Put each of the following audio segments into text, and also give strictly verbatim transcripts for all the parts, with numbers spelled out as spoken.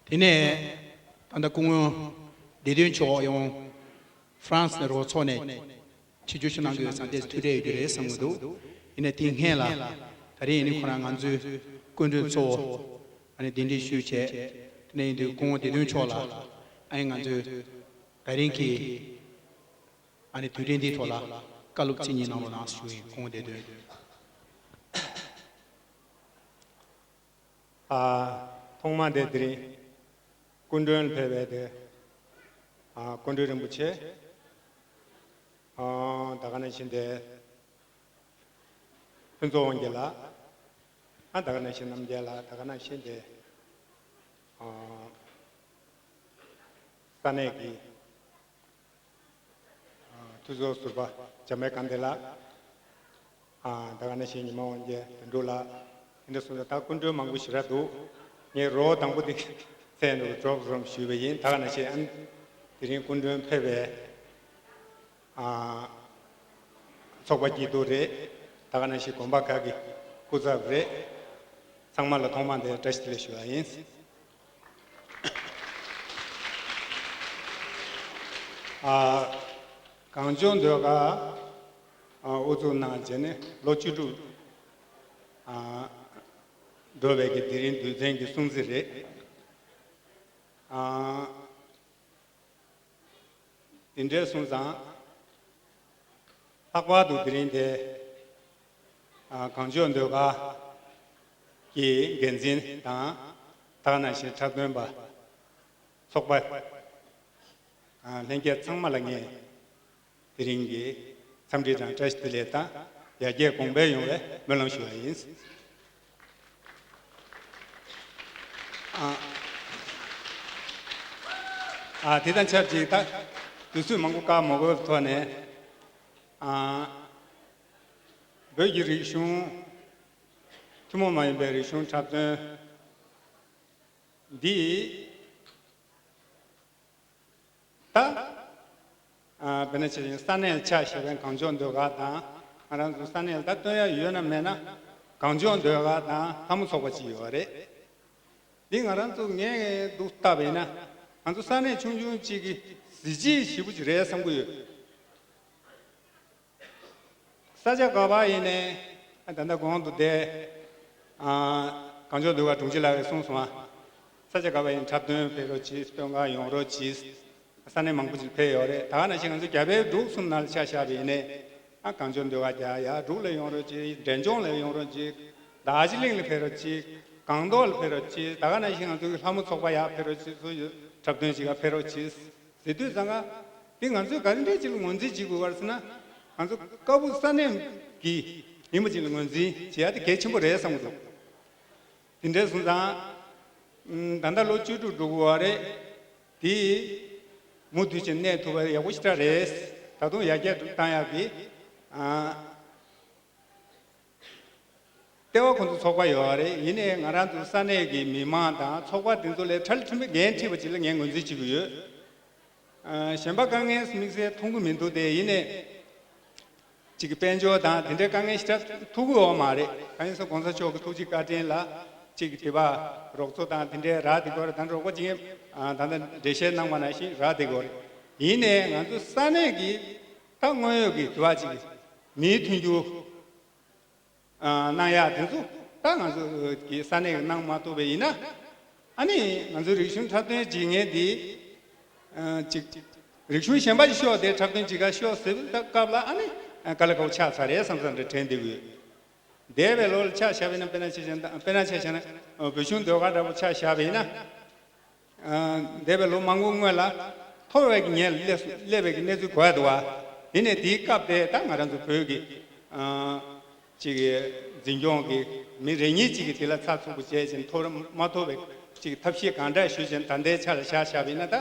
དེ་ནས་ད་ལྟ་སྐུ་ངོ་བདེ་དོན་མཆོག་ཡང་ཧྥ་རན་སི་ནས་རོགས་ཚོགས་ནས་ཆིབས་བསྒྱུར་ཞུ་གནང་གི་ཡོད་ཙང་དེ་ཐུགས་ཁྲལ་ཡོད་རྒྱུ་རེད་བསམ་གྱི་འདུག་ཡིན་ནའི་དེའི་སྔོན་ལ་ད་རིང་ཡིན་ནའི་ཁོ་རང་ང་ཚོའི་སྐུ་མགྲོན་གཙོ་བོ་ཨ་ནི་གདན་འདྲེན་ཞུས་བྱས། དེ་ནས་ཡིན་དུས་སྐུ་ངོ་བདེ་དོན་མཆོག་ལ་ཨ་ནི་ང་ཚོའི་ད་རིང་གི་ཨ་ནི་དུས་དྲན་འདིའི་ཐོག་ལ་བཀའ་སློབ་ཅིག་གཉིས་གནང་རོགས་གནང་ཞུ་ཡིན། སྐུ་ངོ་བདེ་དོན། ཨ། ཐོག་མ་དེ་དེ་རིང་སྐུ་མགྲོན་ཕེབས་པའི་དེ། ཨ། སྐུ་མགྲོན་རིན་པོ་ཆེ། ཨ། ད་ག་ནང་བཞིན་དེ་ཕུན་ཚོགས་དབང་རྒྱལ་ལགས། ཨ། ད་ག་ནང་བཞིན་རྣམ་རྒྱལ་ལགས། ད་ག་ནང་བཞིན་དེ། ཨ། ས་གནས་ཀྱི་ཨ། འཐུས་ཚོགས་ཟུར་པ་འཇམ་དཔལ་དགའ་ལྡན་ལགས། ཨ། ད་ག་ནང་བཞིན་ཉི་མ་དབང་རྒྱལ་དོན་གྲུབ་ལགས། དེ་འདྲ་སོང་ཙང་ད་སྐུ་མགྲོན་མང་པོ་ཞེ་དྲག་འདུག་ངས་རོགས་དང་པོ་དེ་མཚན་དུ་གྲོགས་རོམ་ཞུས་པ་ཡིན། ད་ག་ནང་བཞིན་ཨ། དེ་རིང་སྐུ་མགྲོན་ཕེབས་པའི། ཨ། ཚོགས་པ་སྐྱིད་སྡུག་རེད། ད་ག་ནང་བཞིན་དགོན་པ་ཁག་གི་སྐུ་ཚབ་རེད། ཚང་མ་ལ་ཐོག་མ་དེ་བཀྲ་ཤིས་བདེ་ལེགས་ཞུ་བ་ཡིན། ཨ། གངས་ལྗོངས་ཟློས་གར། ཨ། དབུ་འཛུགས་གནང་རྗེས་ནས་ལོ་བཅུ་དྲུག་ཨ། འགྲོ་བའི་གི་དེ་རིང་དུས་མཚན་གྱི་སྲུང་བརྩི་རེད། ཨ། དེ་འདྲ་སོང་ཙང་། ལྷག་པར་དུ་དེ་རིང་དེ། ཨ། གངས་ལྗོངས་ཟློས་གར་གྱི་འགན་འཛིན་དང་། ད་ག་ནང་བཞིན་འཁྲབ་སྟོན་པ། ཚོགས་པ། ཨ། ལྷན་རྒྱས་ཚང་མ་ལ་ངས་དེ་རིང་གི་འཚམས་འདྲི་དང་བཀྲ་ཤིས་བདེ་ལེགས་དང་ཡར་རྒྱས་གོང་འཕེལ་ཡོང་བའི་སྨོན་ལམ་ཞུ་བ་ཡིན། ཨ། ཨ། དེ་དང་ཆབས་ཅིག་ད་དུས་ཚོད་མང་པོ་བཀག་མ་དགོས་པའི་ཐོག་ནས། ཨ། བོད་ཀྱི་རིག་གཞུང་ཐུན་མོང་མ་ཡིན་པའི་རིག་གཞུང་འཁྲབ་སྟོན་འདི། ད། ཨ། དཔེར་ན་ཆ་བཞག་ན་ས་གནས་ལ་ཆ་བཞག་པའི་གངས་ལྗོངས་ཟློས་གར་དང་། ང་རང་ཚོ་ས་གནས་ལ་ད་སྟོན་ཡ་ཡོད་ན་མེད་ན་གངས་ལྗོངས་ཟློས་གར་དང་ལྷ་མོ་ཚོགས་པ་གཅིག་ཡོད་རེད། འདི་ང་རང་ཚོ་ངས་འདུག་བལྟས་པ་ཡིན་ན། ང་ཚོ་ས་གནས་ཆུང་ཆུང་གཅིག་གི་གཟི་བརྗིད་ཞེ་པོ་ཅིག་རེད་བསམ་གྱི་ཡོད། ས་ཆ་ག་པར་ཡིན་ནའི། ཨ། ད་ལྟ་གོང་དུ་བསྡད། ཨ། གངས་ལྗོངས་ཟློས་གར་དྲུང་ཆེ་ལགས་ཀྱིས་གསུངས་སོང་ཨ། ས་ཆ་ག་པར་ཡིན་འཁྲབ་སྟོན་ཕེབས་རོགས་གྱིས། སྟོན་ཁར་ཡོང་རོགས་གྱིས། ས་གནས་མང་པོ་ཅིག་ཕེབས་ཡོད་རེད། ད་ག་ནང་བཞིན་ང་ཚོ་རྒྱ་བལ་འབྲུག་གསུམ་ནང་ལ་ཆ་བཞག་པ་ཡིན་ནའི། ཨ། གངས་ལྗོངས་ཟློས་གར་རྒྱག་ཡ་འབྲུག་ལ་ཡོང་རོགས་གྱིས། འབྲས་ལྗོངས་ལ་ཡོང་རོགས་གྱིས། རྡོ་རྗེ་གླིང་ལ་ཕེབས་རོགས་གྱིས། སྒང་ཏོག་ལ་ཕེབས་རོགས་གྱིས། ད་ག་ནང་བཞིན་ང་ཚོ་གི་ལྷ་མོ་ཚོགས་པ་ཡར་ཕེབས་རོགས་གྱིས། སུ་ཡོད་འཁྲབ་སྟོན་བྱེད་ག་ཕེབས་རོགས་གྱིས། ཟེར་དུས་ཙང་ཀ། འདི་ང་ཚོས་ག་རེ་འདྲ་ཅིག་ལ་ངོས་འཛིན་བྱེད་དགོས་པ་རེད་ཟེར་ན། ང་ཚོ་ཀ་སྦུག་ས་གནས་ཀྱི་ཡིན་པ་ཅིག་ལ་ངོས་འཛིན་བྱེད་ཡ་དེ་གལ་ཆེན་པོ་རེད་བསམ་གྱི་འདུག་དེ་འདྲ་སོང་ཙང་། ཨམ། ད་ལྟ་ལོ་བཅུ་དྲུག་འགྲོ་གི་ཡོད་རེད། དེ་མུ་མཐུད་ཅིག་གནས་ཐུབ་པ་ཡག་པོ་ཞེ་དྲག་རེད། ད་དུང་ཡར་རྒྱས་བཏང་ཡག་གི། ཨ། ལྟེ་བ་ཁོང་ཚོ་ཚོགས་པ་ཡོད་རེད། ཡིན་ནའི་ང་རང་ཚོ་ས་གནས་ཀྱི་མི་མང་དང་ཚོགས་པ་དེ་ཚོ་ལས་ཁྲལ་མཐུན་པའི་འགན་འཁྲི་བ་ཅིག་ལ་ངས་ངོས་འཛིན་བྱེད་ཀྱི་ཡོད། ཨ། གཞན་པ་དཀའ་ངལ་དམིགས་བསལ་མཐོང་གི་མི་འདུག་དེ་ཡིན་ནའི་ཅིག་གི་དཔལ་འབྱོར་དང་དེ་འདྲའི་དཀའ་ངལ་ཞེ་དྲག་ཐུག་གི་ཡོད་མ་རེད། གང་ཡིན་ཟེར་༸གོང་ས་མཆོག་གི་ཐུགས་རྗེ་བཀའ་དྲིན་ལ་ཅིག་གི་དེ་བ་རོགས་ཚོགས་དང་དེ་འདྲའི་རག་བསྡད་ཀྱི་ཡོད་རེད། ད་རོགས་པ་ཅིག་ངས་ད་ལྟ་འགྲེལ་བཤད་གནང་བ་ནང་བཞིན་རག་བསྡད་ཀྱི་ཡོད་རེད། ཡིན་ནའི་ང་ཚོ་ས་གནས་ཀྱི་ད་དངོས་ཡོད་ཀྱི་དེ་བ་ཅིག་མིའི་མཐུན་འགྱུར། ཨ། གནང་ཡག་དེ་ཚོ་ད་ང་ཚོ་གི་ས་གནས་ཀྱི་གནང་མ་ཐུབ་པ་ཡིན་ན། ཨ་ནི་ང་ཚོའི་རིག་གཞུང་འཁྲབ་སྟོན་བྱེད་མཁན་དེ། ཨ། ཅིག་རིག་གཞུང་གཞན་པ་ཞིག་ཤོག་དེ་འཁྲབ་སྟོན་བྱེད་ག་ཤོག་ཟེར་བའི་སྐབས་ལ། ཨ་ནི་དཀའ་ལས་ཁག་པོ་ཆགས་ཚར་རེད་བསམ་བསམ་རེ་དྲན་བསྡད་ཀྱི་ཡོད། འདས་པའི་ལོ་ལ་ཆ་བཞག་པ་ཡིན་ན། དཔེར་ན་ཆ་བཞག་ན། དཔེར་ན་ཆ་བཞག་ན་བོད་གཞུང་ཟློས་གར་འདྲ་པོ་ཆ་བཞག་པ་ཡིན་ན། ཨ། འདས་པའི་ལོ་མང་པོ་སྔོན་ལ་འཐོར་བའི་གི་ཉེན་སླེབས་སླེབས་པའི་གི་གནས་ཚུལ་གོ་ཡ་འདུག་བ། དེ་ནས་དེའི་སྐབས་དེ་ད་ང་རང་ཚོ་བོད་ཀྱི། ཨ། ཅིག་གི་འཛིན་སྐྱོང་གི་མི་རེ་གཉིས་ཅིག་གིས་དེ་ལ་ཚགས་ཚུད་པོ་བྱས་ཅིང་། འཐོར་མ་ཐུབ་པའི་ཅིག་ཐབས་ཤེས་གང་འདྲ་ཞུས་ཅིང་། ད་ལྟའི་ཆ་ལ་བཞག་བཞག་པ་ཡིན་ན། ད་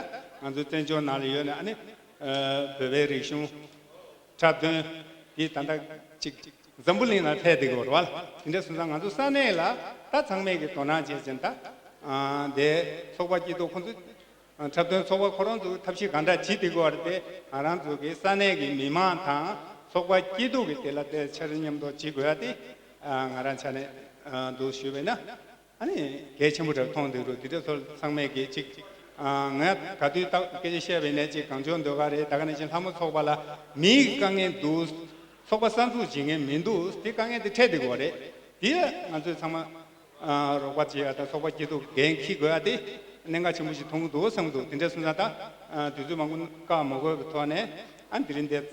ང་ཚོའི་བཙན་བྱོལ་ནང་ལ་ཡོད་ནས། ཨ་ནི། ཨ། བོད་པའི་རིག་གཞུང་འཁྲབ་སྟོན་དེ་ད་ལྟ་ཅིག་འཛམ་བུ་གླིང་ལ་ཕེབས་བསྡད་ཀྱི་ཡོད་རེད་བ། དེ་འདྲ་སོང་ཙང་ང་ཚོ་ས་གནས་ལ་ད་ཚང་མས་ཀྱི་དོ་སྣང་བྱས་ཅིང་། ད། ཨ། དེ་ཚོགས་པ་སྐྱིད་སྡུག་ཁོང་ཚོ། ཨ། འཁྲབ་སྟོན་ཚོགས་པ་ཁོ་རང་ཚོ་ཐབས་ཤེས་གང་འདྲ་བྱེད་བསྡད་ཀྱི་ཡོད་རེད་དེ། ང་རང་ཚོ་གི་ས་གནས་ཀྱི་མི་མང་དང་ཚོགས་པ་སྐྱིད་སྡུག་གི་དེ་ལ་དེ་འཆར་གཞི་མཉམ་དུ་བྱེད་དགོས་ཡ་དེ། ཨ། ང་རང་ཆ་ནས། ཨ། འདུག་ཞུས་པ་ཡིན་ན། ཨ་ནི་གལ་ཆེན་པོ་འདྲ་མཐོང་འདུག་རུ། དེ་འདྲ་ཚོ་ཚང་མས་གི་ཅིག་ཨ། ང་ག་དུས་ད་སྐད་ཆ་བཤད་པའི་ནས་ཅིག་གངས་ལྗོངས་ཟློས་གར་རེད། ད་ག་ནང་བཞིན་ལྷ་མོ་ཚོགས་པ་ལ་མིའི་དཀའ་ངལ་འདུག་ཚོགས་པ་གསར་འཛུགས་བྱེད་མཁན་མི་འདུག་དེ་དཀའ་ངལ་དེ་འཕྲད་བསྡད་དགོས་རེད། དེ་ང་ཚོས་ཚང་མ་ཨ། རོགས་པ་བྱེད་ཡ་དང་ཚོགས་པ་སྐྱིད་སྡུག་འགན་འཁྱེར་དགོས་ཡ་དེ་གནད་འགག་ཆེན་པོ་ཞིག་མཐོང་གི་འདུག་བསམ་གི་འདུག་དེ་འདྲ་སོང་ཙང་ད་ཨ། དུས་ཚོད་མང་པོ་བཀག་མ་དགོས་པའི་ཐོག་ནས་ཨ། དེ་རིང་འདིར།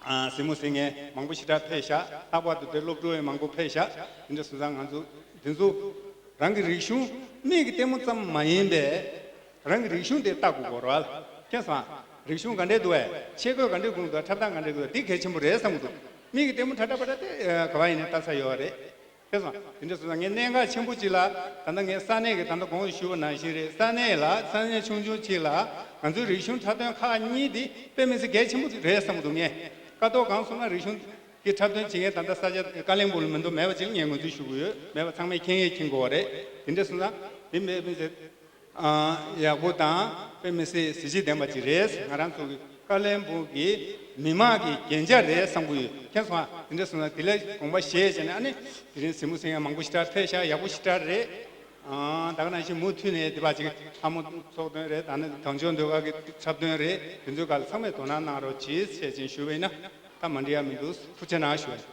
ཨ། གཟིགས་མོ་གཟིགས་མཁན་མང་པོ་ཞེ་དྲག་ཕེབས་ཤག་ལྷག་པར་དུ་དེ་སློབ་ཕྲུག་ཡང་མང་པོ་ཕེབས་ཤག་དེ་འདྲ་སོང་ཙང་ང་ཚོ་འདི་ཚོ་རང་གི་རིག་གཞུང་མིག་གི་ལྟད་མོ་ཙམ་མ་ཡིན་པའི་རང་གི་རིག་གཞུང་དེ་ལྟ་དགོས་རེད་བ། མཁྱེན་སོང་། རིག་གཞུང་ག་འདྲས་འདུག་བས། ཆས་གོས་ག་འདྲས་གོན་འདུག་ཁྲབ་སྟངས་ག་འདྲས་འདུག་དེ་གལ་ཆེན་པོ་རེད་བསམ་གི་འདུག་མིག་གི་ལྟད་མོ་ཁྲ་ཁྲ་པ་ཁྲ་དེ་ཨ། ག་བ་ཡིན་ནའི་ལྟ་ས་ཡོད་རེད། ཁྱེད་ཚོ་དེ་འདྲ་སོང་ཙང་ངས་གནད་འགག་ཆེན་པོ་གཅིག་ལ། ད་ལྟ་ངས་ས་གནས་ཀྱི་ད་ལྟ་གོང་དུ་ཞུས་པ་ནང་བཞིན་རེད། ས་གནས་ལ་ས་གནས་ཆུང་ཆུང་གཅིག་ལ་ང་ཚོའི་རིག་གཞུང་འཁྲབ་སྟོན་ཁག་གཉིས་འདི་དཔེ་མི་སྲིད་གལ་ཆེན་པོ་རེད་བསམ་གྱི་འདུག་ངས་ཀ་ཏོག་གང་སོང་ན་རིག་གཞུང་གི་འཁྲབ་སྟོན་བྱེད་མཁན་ད་ལྟ་ས་ཆ་ཀ་ལོན་སྦུག་ལ་མི་འདུག་མེད་པ་ཅིག་ངས་ངོས་འཛིན་ཞུ་གི་ཡོད། མེད་པ་ཚང་མས་མཁྱེན་ཡས་མཁྱེན་དགོས་པ་རེད། དེ་འདྲ་སོང་ཙང་དེ་མེད་པ་ཟེར། ཨ། ཡག་པོ་དང་དཔེ་མི་སྲིད་གཟི་བརྗིད་ལྡན་པ་ཅིག་རེད། ང་རང་ཚོ་གི་ཀ་ལོན་སྦུག་གི་མི་མང་གི་རྒྱན་ཆ་རེད་བསམ་གི་ཡོད། མཁྱེན་སོང་ཨ། དེ་འདྲ་སོང་ན་དེ་ལ་དགོངས་པ་བཞེས་བྱས་ནས་ཨ་ནི་དེ་རིང་གཟིགས་མོ་གཟིགས་མཁན་མང་པོ་ཞེ་དྲག་ཕེབས་ཤག་ཡག་པོ་ཞེ་དྲག་རེད། ཨ། ད་ག་ནང་བཞིན་མུ་མཐུད་ནས་དེ་བ་ཅིག་ལྷ་མོ་ཚོགས་འདོན་རེད། ད་ནི་གངས་ལྗོངས་ཟློས་གར་གྱི་འཁྲབ་སྟོན་རེད། དེ་ཚོའི་སྒང་ལ་ཚང་མས་དོ་སྣང་གནང་རོགས་གྱིས་ཞེས་ཅིག་ཞུ་བ་ཡིན་ན་ད་མ་འགྲིག་ཡ་མི་འདུག་ཐུགས་རྗེ་གནང་ཞུ་བ་ཡིན།